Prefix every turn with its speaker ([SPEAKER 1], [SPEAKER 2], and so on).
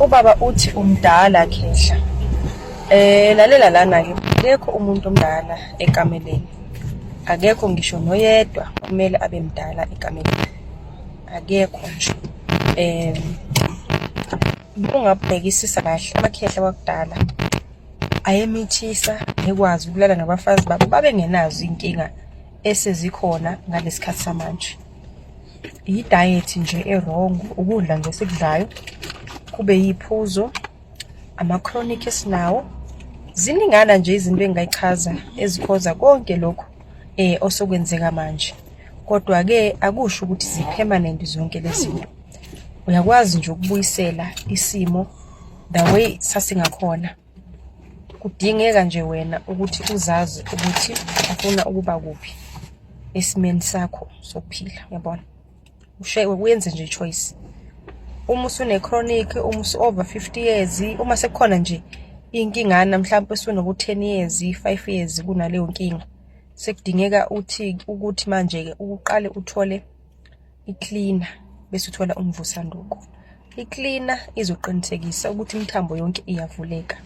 [SPEAKER 1] Ubaba uthi umdala khehla. Lalela lana-ke, akekho umuntu omdala ekameleni. Akekho ngisho noyedwa kumele abe mdala ekameleni. Akekho nje. Ungabhekisisa kahle amakhehla wakudala ayemithisa, ekwazi ukulala nabafazi babo, babengenazo iy'nkinga esezikhona ngalesi khathi samanje. I-diet nje e-wrong, ukudla nje esikudlayo, kube yiphuzo, ama-chronic esinawo. Ziningana nje izinto engingayichaza ezikhoza konke lokhu osekwenzeka manje. Kodwa-ke akusho ukuthi zi-permanent zonke lezi zinto. Uyakwazi nje ukubuyisela isimo the way sasingakhona. Kudingeka nje wena ukuthi uzazi ukuthi ufuna ukuba kuphi esimeni sakho sokuphila, uyabona? Uyenze nje i-choice. Uma usune-chronic, uma usu-over 50 years, uma sekukhona nje inkingana mhlampe usunoku-10 years, 5 years kunaleyo nkinga, sekudingeka uthi ukuthi manje-ke uqale uthole i-cleaner bese uthola umvusanduko. I-cleaner izoqinisekisa ukuthi imithambo yonke iyavuleka.